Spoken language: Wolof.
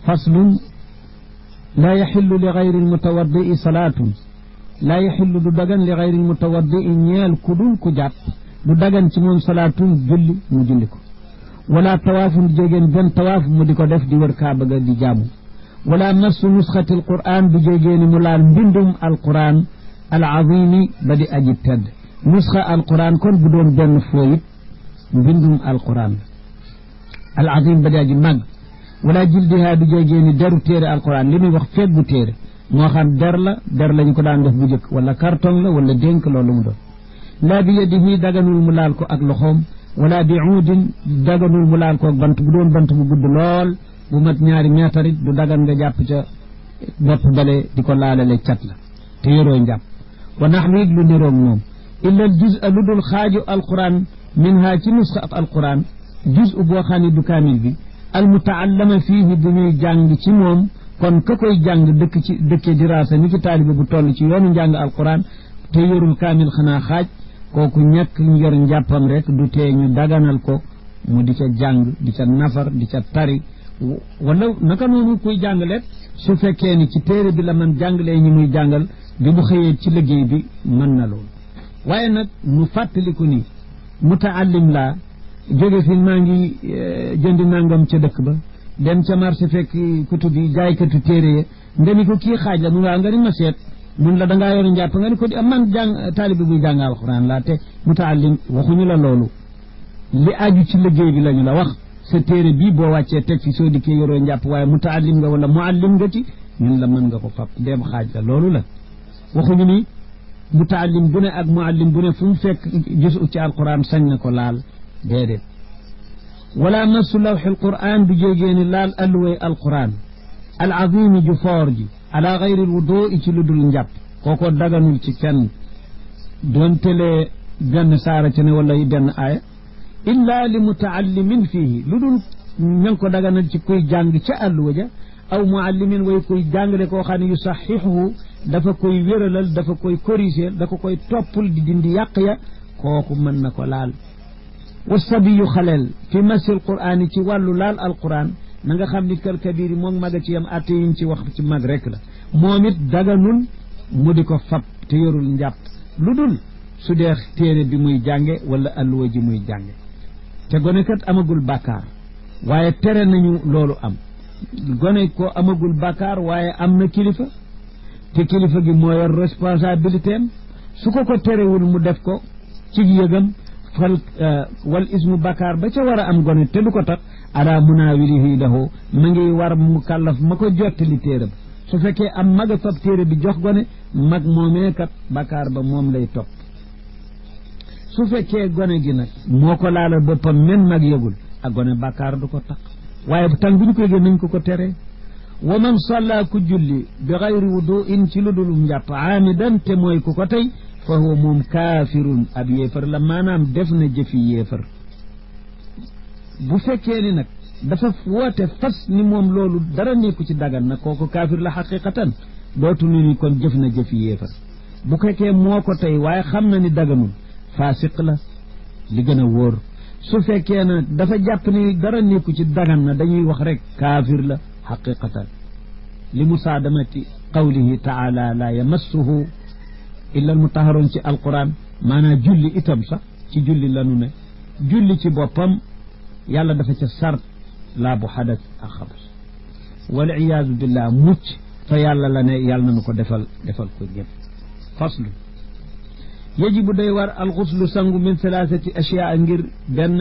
faslun laa yaxillu li gayri almutawaddii salaatun laa yaxillu du dagan li gayri almutawaddii ñeel ku dul ku jàpp du dagan ci moom salaatun julli mu julli ko wala tawaafun du jégeen benn tawaaf mu di ko def di wër kaaba ga di jaamu wala massu nusxati alquran du jégeeni mu laal mbindum alquran alazimi ba di aji tedd nusxa alquran kon bu doon benn fooyit mbindum alquran alazim ba di aji màgg wala jildiha du jégeeni deru téere alquran li muy wax feet bu téere moo xam der lañu ko daan def bu jëkk wala carton la wala dénk loolu mu doon laa bi yadihi daganul mu laal ko ak loxoom wala bi uudin daganul mu laal ko ak bant bu doon bant bu gudd lool bu mat ñaari meetarit du dagan nga jàpp ca bopp bale di ko laalale cat la te yoroo njàpp wa naxwiig lu niroog moom illa al juz lu dul xaaju alquran minha ci nusxa alquran juz boo xam ne du kaamil bi al mutaallama fiihi bu ñuy jàng ci moom kon ka koy jàng dëkke diraasa ni ki taalibe bu toll ci yoonu njàng alquran te yorul kaamil xanaa xaaj kooku ñàkk yor njàppam rek du tee ñu daganal ko mu di ca jàng di ca nafar di ca tari wala naka noonu kuy jàngaleet su fekkee ni ci téere bi la man jàngalee ñi muy jàngal bi bu xëyee ci liggéey bi mën na loolu waaye nag mu fàttaliku ni mutaallim laa jóge fi maa ngi jëndi nangam ca dëkk ba dem ca marché fekk kutub yi jaaykatu téere ye nga ni ko kii xaaj la mu waa nga ni ma seet mun la dangaa yor njàpp nga ni ko di man jàng taalibe buy jàng alxuraan laa te mutaallim waxuñu la loolu li aju ci liggéey bi lañu la wax sa téere bii boo wàccee teg fi soo dikkee yoroo njàpp waaye mutaallim nga wala muallim nga ci ñun la mën nga ko fab dem xaaj la loolu la waxuñu ni mutaallim bu ne ak muallim bu ne fu mu fekk jusu ci alquran sañ na ko laal déedéet wala massu lawxi alquran du jógeeni laal alluway alquran al azimi ju foor ji ala gayri alwuduu ci lu dul njàpp kooko daganul ci kenn doon telee benn saara ca ne wala benn aaya illa li mutaallimin fiihi lu dul ña ngi ko daganal ci kuy jàng ca àlluwa ja aw muallimin way kuy jàngale koo xam ne yu saxiixuhu dafa koy wéralal dafa koy corriger dafa koy toppul di dindi yàq ya kooku mën na ko laal wa sabiyu xaleel fi masil quraan yi ci wàllu laal alquran na nga xam ni kal kabir yi moom maga ci yam atte yiñ ci wax ci mag rek la moom it daganul mu di ko fab te yorul njàpp lu dul su dee téere bi muy jànge wala alluwa ji muy jànge te gone kat amagul bàkkaar waaye tere nañu loolu am gone ko amagul bàkkaar waaye am na kilifa te kilifa gi moo yor responsabilité am su ko terewul mu def ko ci yëgam fal wal ismu bàkkaar ba ca war a am gone te du ko tax ala munaawilihi lahu ma ngi war mu kàllaf ma ko jottali téere ba su fekkee am mag a fab téere bi jox gone mag moomee kat bàkkaar ba moom lay topp su fekkee gone gi nag moo ko laalal boppam men mag yëgul ak gone bàkkaar du ko tax waaye tan bu ñu ko yëgee nañ ko tere wa man salla ku julli bi gayri wuduin ci lu dul njàpp aamidan te mooy ku ko tey fa huwa moom kaafirun ab yéefar la maanaam def na jëfi yéefar bu fekkee ni nag dafa woote fas ni moom loolu dara nekku ci dagan na kooku kaafir la xaqiqatan dootu nu ni kon jëf na jëfi yéefar bu fekkee moo ko tey waaye xam na ni daganul faasiq la li gën a wóor su fekkee na dafa jàpp ni dara nekku ci dagan na dañuy wax rek kaafir la xaqiqatan li musaadamati qawlihi taala la yamassuhu illa al mutaharoon ci alquran maanaam julli itam sax ci julli lanu ne julli ci boppam yàlla dafa ca sart laa bu xadas ak xabas wal iyaazu billah mucc fa yàlla la ne yàlla nanu ko defal ko ñëpp faslu yajibu day war alxuslu sangu min salaasati ashyaa ngir benn